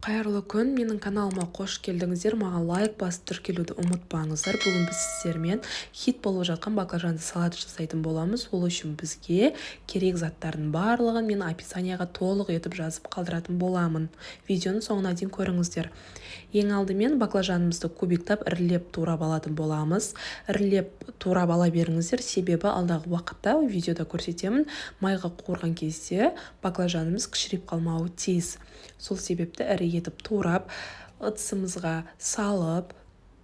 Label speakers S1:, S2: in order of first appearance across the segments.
S1: Қайырлы күн! Менің каналыма қош келдіңіздер! Маған лайк басып, тіркелуді ұмытпаңыздар. Бүгін біз сіздермен хит болып жатқан баклажанды салат жасайтын боламыз. Ол үшін бізге керек заттардың барлығын мен описанияға толық етіп жазып қалдыратын боламын. Видеоның соңына дейін көріңіздер. Ең алдымен баклажанымызды кубиктап, ірілеп турап алатын боламыз. Ірілеп турап ала беріңіздер, себебі алдағы уақытта видеода көрсетемін, майға қуырған кезде баклажанымыз кішірейіп қалмауы тиіс. Сол себепті ірі етіп турап, ыдысымызға салып,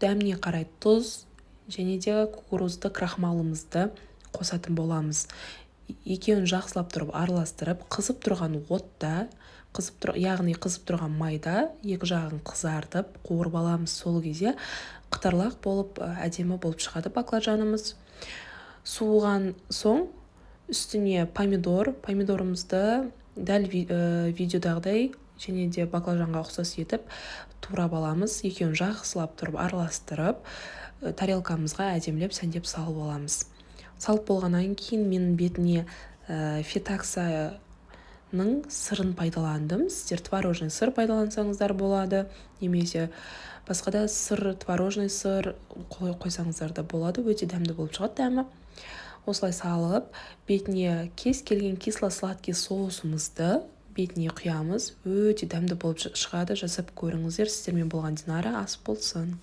S1: дәміне қарай тұз және де кукурузды крахмалымызды қосатын боламыз. Екеуін жақсылап тұрып араластырып, қызып тұрған отта, қызып тұр, яғни қызып тұрған майда екі жағын қызартып, қуырып аламыз. Сол кезде қытырлақ болып, әдемі болып шығады баклажанымыз. Суыған соң үстіне помидор, помидорымызды дәл видеодағыдай және де баклажанға ұқсас етіп турап аламыз. Екеуін жақсылап тұрып араластырып, тарелкамызға әдемілеп, сәндеп салып аламыз. Салып болғаннан кейін мен бетіне фетаксаның сырын пайдаландым. Сіздер творожный сыр пайдалансаңыздар болады немесе басқа да сыр, творожный сыр қойсаңыздар да болады. Өте дәмді болып шығады дәмі. Осылай салып, бетіне кез келген кисло-сладкий соусымызды бетіне құямыз. Өте дәмді болып шығады, жасап көріңіздер. Сіздермен болған Динара. Ас болсын!